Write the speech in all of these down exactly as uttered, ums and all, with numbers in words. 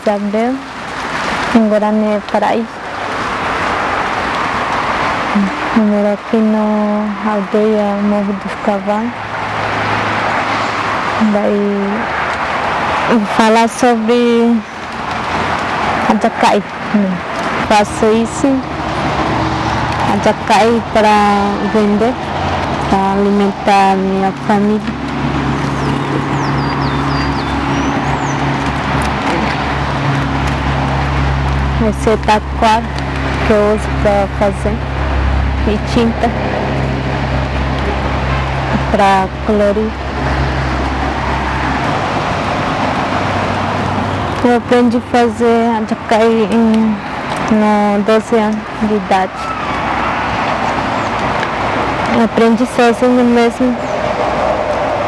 Gabriel, un guarani paraíso. Número aqui no aldeia Morro dos Cavalos. Daí, vou falar sobre a jacaí. Faço isso, a jacaí para vender, para alimentar minha família. Esse é taquara que eu uso para fazer e tinta para colorir. Eu aprendi a fazer a jacaí em, no doze anos de idade. Eu aprendi sozinha mesmo.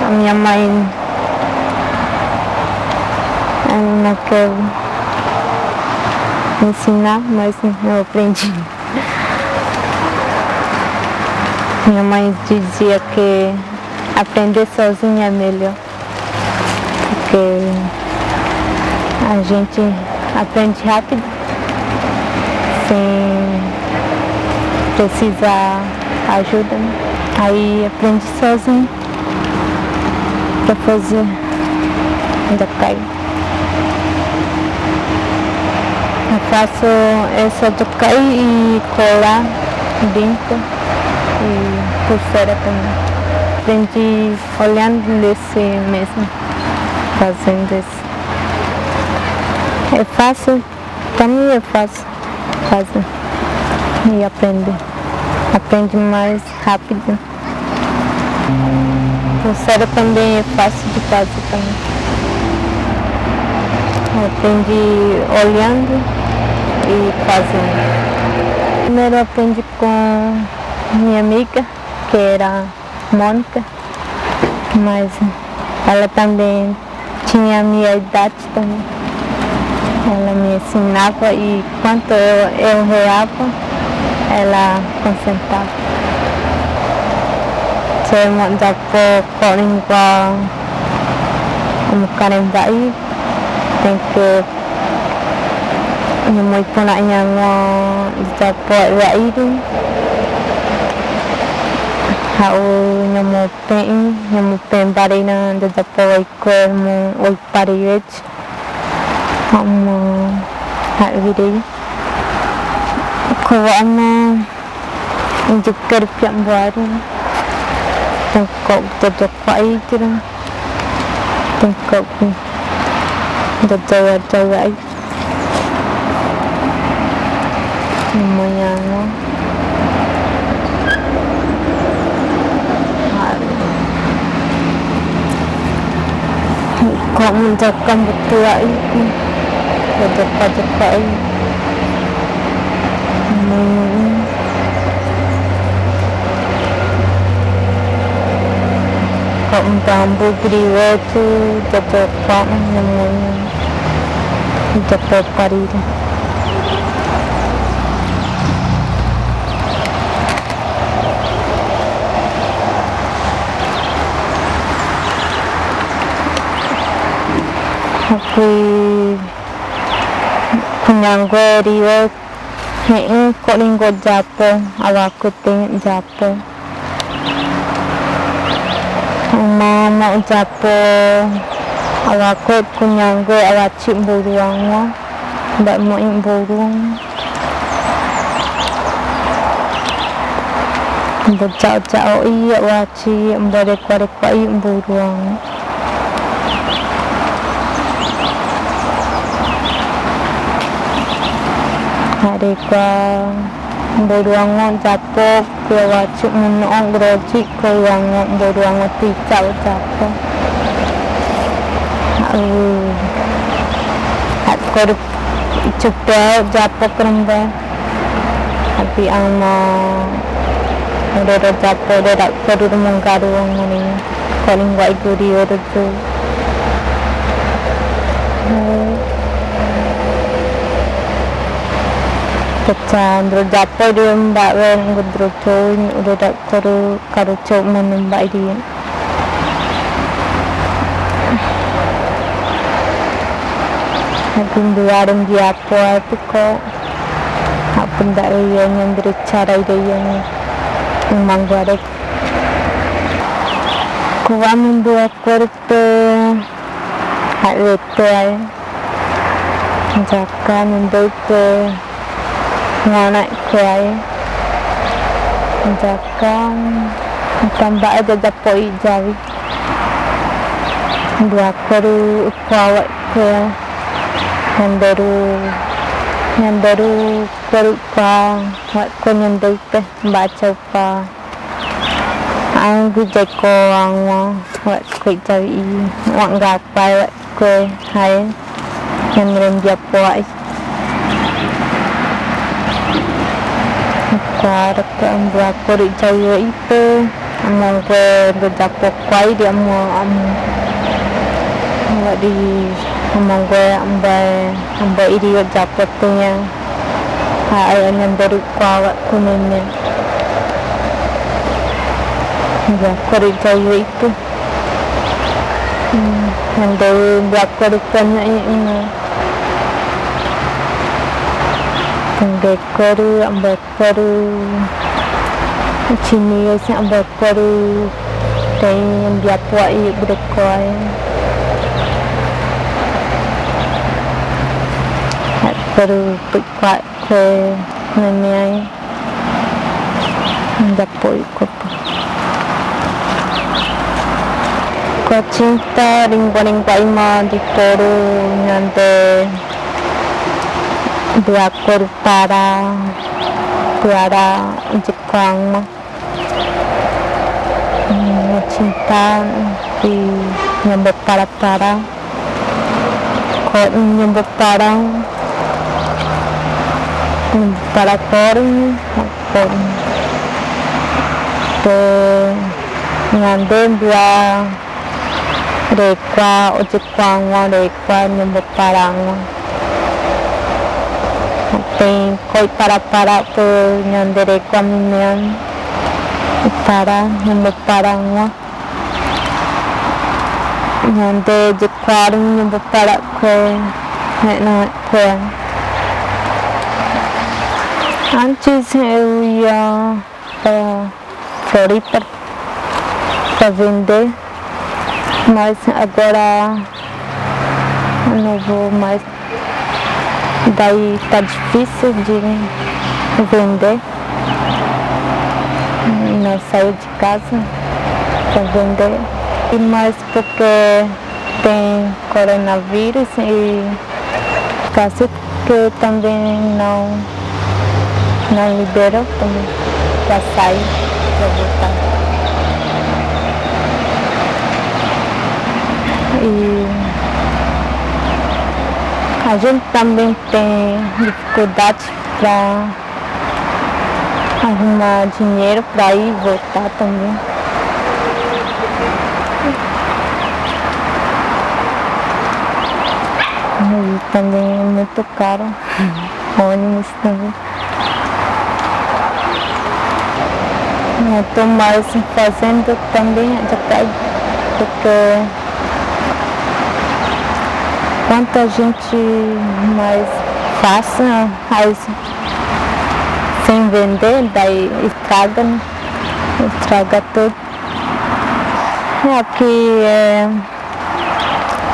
A minha mãe, ela não quer me ensinar, mas eu aprendi. Minha mãe dizia que aprender sozinha é melhor, porque a gente aprende rápido, sem precisar ajuda, né? Aí aprende sozinha para fazer jacaí. Eu faço essa jacaí e colar, brinco e pulseira também. Aprendi olhando nesse mesmo, fazendo isso. É fácil, para mim é fácil fazer e aprender. Aprende mais rápido. Pulseira também é fácil de fazer também. Aprendi olhando e fazendo. Primeiro aprendi com minha amiga, que era Mônica, mas ela também tinha a minha idade também. Ela me ensinava e quando eu, eu errava, ela consertava. Soe mo'o japo ko'ling wa, um, karen ba'i, tenke nyamu ipona nyango japo ba'i du. Ha'u nyamu pe'in, nyamu pe'in barena jajapo wai kuel mu wai pariwech. Ha'u ma ha'u wirei. Ko wa'ama injukar piak baru. Tengkok jajapo ai kira. Tengkok jajapo ai. Nyamu nyango. Ko' menjakan betul ai. Jajapo-jajapo ai. Nyamu. Ko' mentambu griwe tu jajapo nyamu. Japo parida. Aku kunyanggo riwe. He'e, ko'ling wa japo, awaku te japo. Mama japo, awaku kunyanggo, awachi buruango, ba mo'in buruang. Bojao-jao i awachi, barekua-rekua i buruang. Arekua buruango japo, kua wachu muno groji kua wango buruango ticha japo. Au. Akoru chupe japo kerembe. Abi ang ma, udah ada japo, udah ada koru menggaru ang ini. Koling wa iguri udah tu. Kecha, udah japo di mbak wen, udah tu, udah ada koru, koru cuma mbak di. Gundu arem dia poa tu ko. Apun da uya nyan dere cara ide yang. Umang guarek. Kuwa mundua kuarek pe. Hak lete ai. Jaka mundua pe. Ngana kuai. Jaka. Tambah aja japoi jawi. Dua kuarek. Kuawat ke nyanderu, nyanderu kuarek kua, wat ko nyanderu pe baca upa. Anggu jeko angwa, wat ko jawi, wat gapai, wat ko hai, nyanderu japo ai. Kuarek ke ambo kuarek jawi ipe. Among kue do japo kuai di among, among. Among di, among kue ambai, ambai iri do japo tunya. Ha, ai nyanderu kuawat ku nene. Ambo kuarek jawi ipe. Hmm, nyanderu ambo kuarek kuanyo ini. Tengge kuarek ambo kuarek. Cini yo si ambo kuarek. Dai ambo kuarek i bede kuai. Kuarek pekuat ke nene ai. Japoi ko pe. Ko cinta ringgo-ringgo ai ma di poru nyande. Dua kuarek para, para jekuang ma. Hmm, cinta di nyambo para-para. Ko nyambo para, nyambo para kori, ko te nyande dua. Rekua ojekuang wa, rekua nyambo parang wa. Teng koi para-para pe nyande rekua mimean. Para nyambo parang wa. Nyande jekuang nyambo para kue. Nek na kue. Antes eu ia para Floripa para vender, mas agora não vou mais. Daí tá difícil de vender. Não saio de casa para vender. E mais porque tem coronavírus e caso que também não, não liberou para sair, para voltar. E a gente também tem dificuldades para arrumar dinheiro para ir e voltar também. E também é muito caro. Ônibus também. Não tô mais fazendo também, já tá, porque quanto a gente mais faça, as sem vender, daí estraga, né? Estraga tudo. Aqui é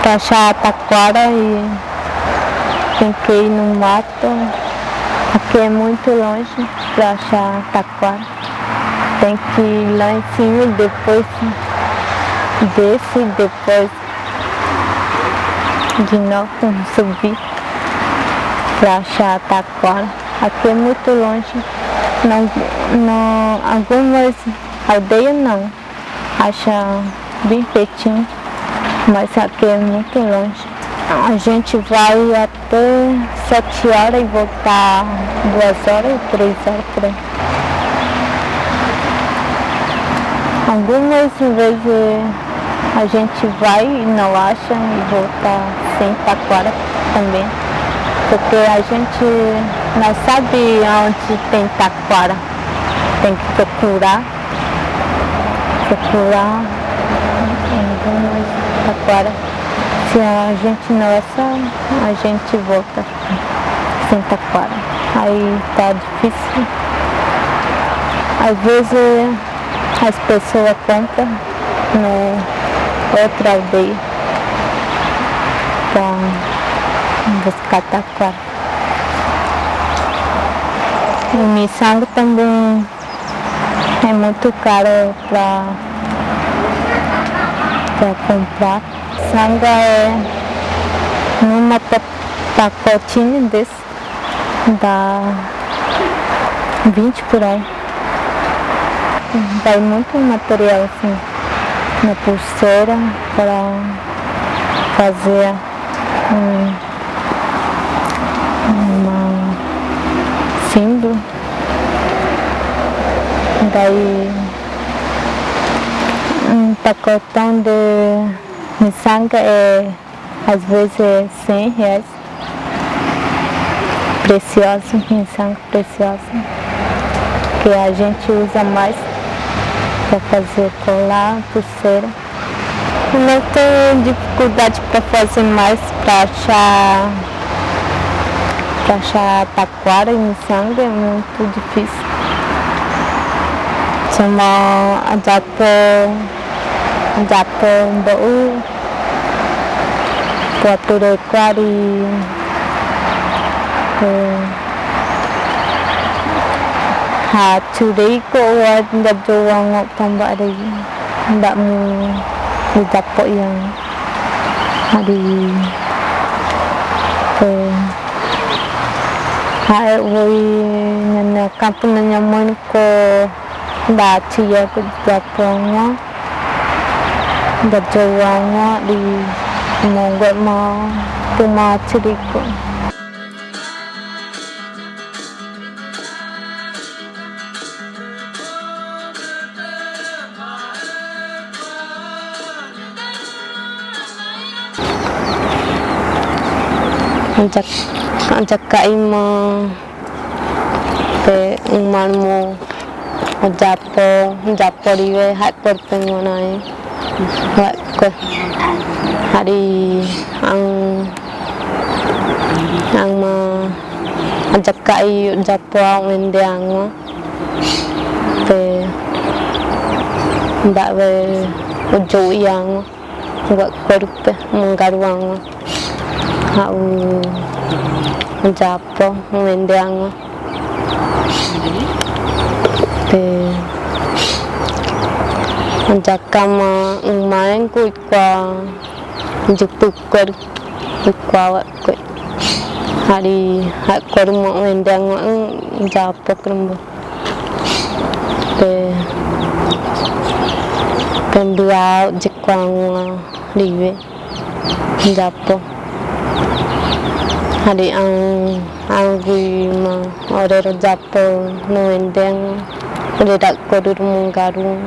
pra achar taquara e tem que ir no mato. Aqui é muito longe pra achar taquara. Tem que ir lá em cima e depois desce, depois de novo subir pra achar taquara. Aqui é muito longe. Não, não, algumas aldeias não. Acha bem pertinho, mas aqui é muito longe. A gente vai até sete horas e voltar duas horas, três horas por aí. Algumas vezes a gente vai e não acha e volta sem taquara também, porque a gente não sabe onde tem taquara, tem que procurar, procurar algumas taquara. Se a gente não achar, a gente volta sem taquara. Aí tá difícil. Às vezes as pessoas compram na outra aldeia pra buscar taquara. E miçanga também é muito caro pra, pra comprar. Miçanga é numa pa-, pacotinho desse dá vinte por aí. Vai muito material assim, na pulseira pra fazer um, uma símbolo. Daí um pacotão de miçanga é às vezes é cem reais. Preciosa, miçanga preciosa, que a gente usa mais pra fazer colar, pulseira. Não tem dificuldade pra fazer mais, pra achar, pra achar taquara e miçanga é muito difícil. Só a gente Japó, Japó, Baú, Puapurequari, eh, ha, Churico, Uat, Ndap Jowango, Pamba, Ari, Ndap Mu, di Japó yang, Ari, eh, ha, eh, woi, nanya, kampung nanya, moin ko, Ndap Chirico, Japó, Ndap Jowango, di Mongo ma, Puma Chirico. Anca, anca ka'i ma. Pe umar mo, japó, japó riwe, ha'e kuerpo ngana e. Ha'e kuer-, hari ang, ang ma, ajak ka'i japó a wende angwa. Pe mba'e we ujo i angwa. Ngua kuerpo, menggaru angwa. Ha'u japó, wende angwa. Pe, anca kama umaen ku ikua jupu kuer, ikua wa kuer. Hari, ha'e kuer ma wende angwa, japó kuerpo. Pe, pe mbua jekua angwa riwe. Japó. Hari ang, ang gui ma, orero japó, no wende ang, ore dak kodur menggaru.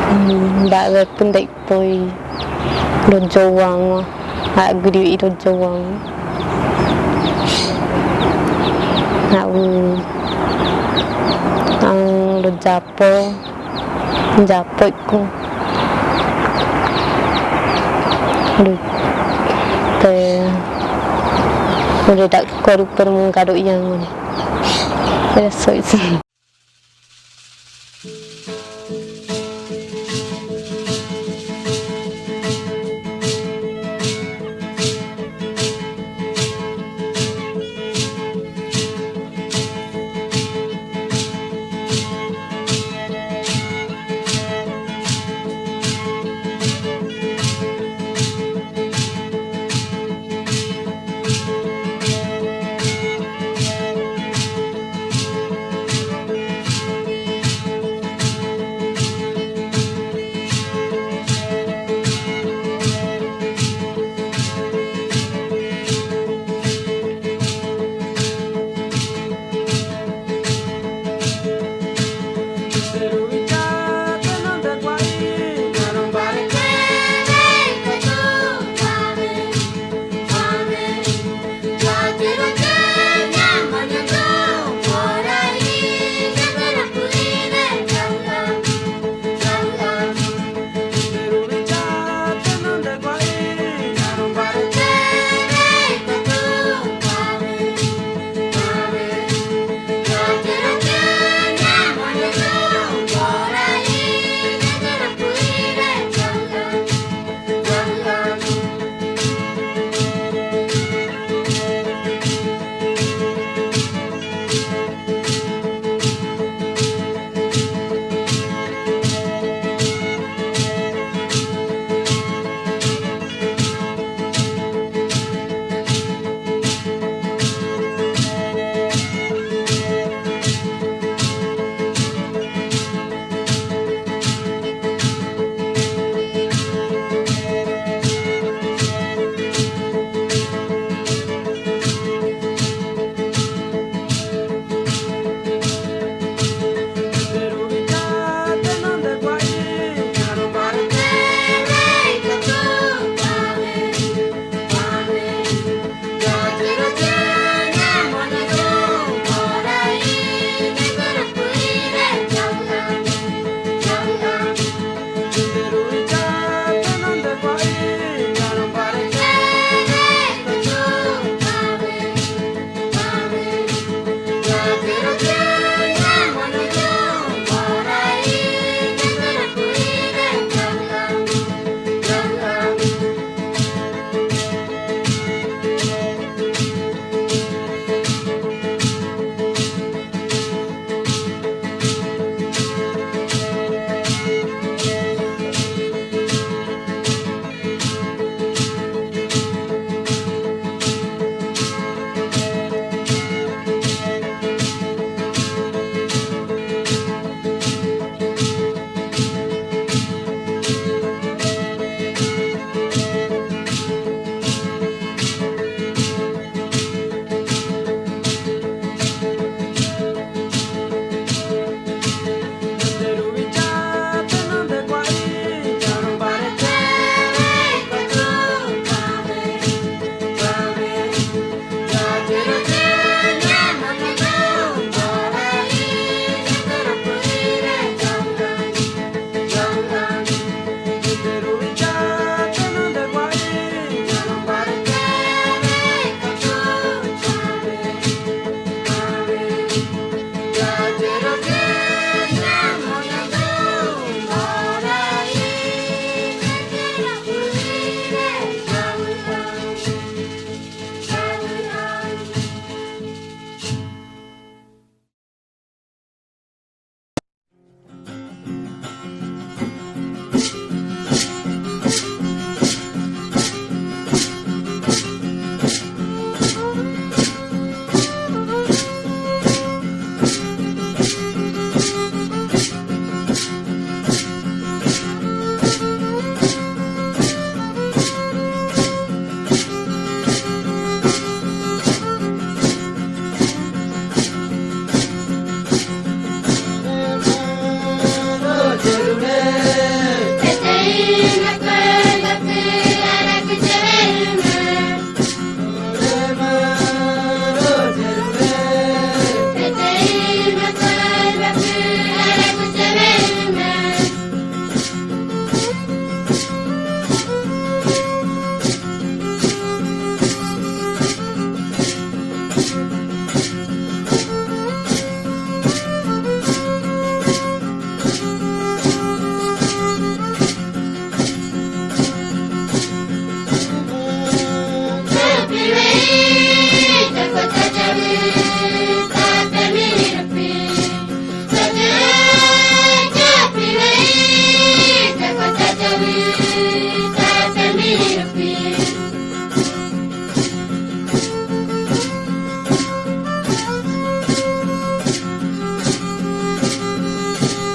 Hmm, dak wer pendek poi, rojo wang, ha guri rojo wang. Ha u, ang rojo japó, japó iku. Aduh. Pe, ore dak kodur per menggaru yang mana. Ore soi sih.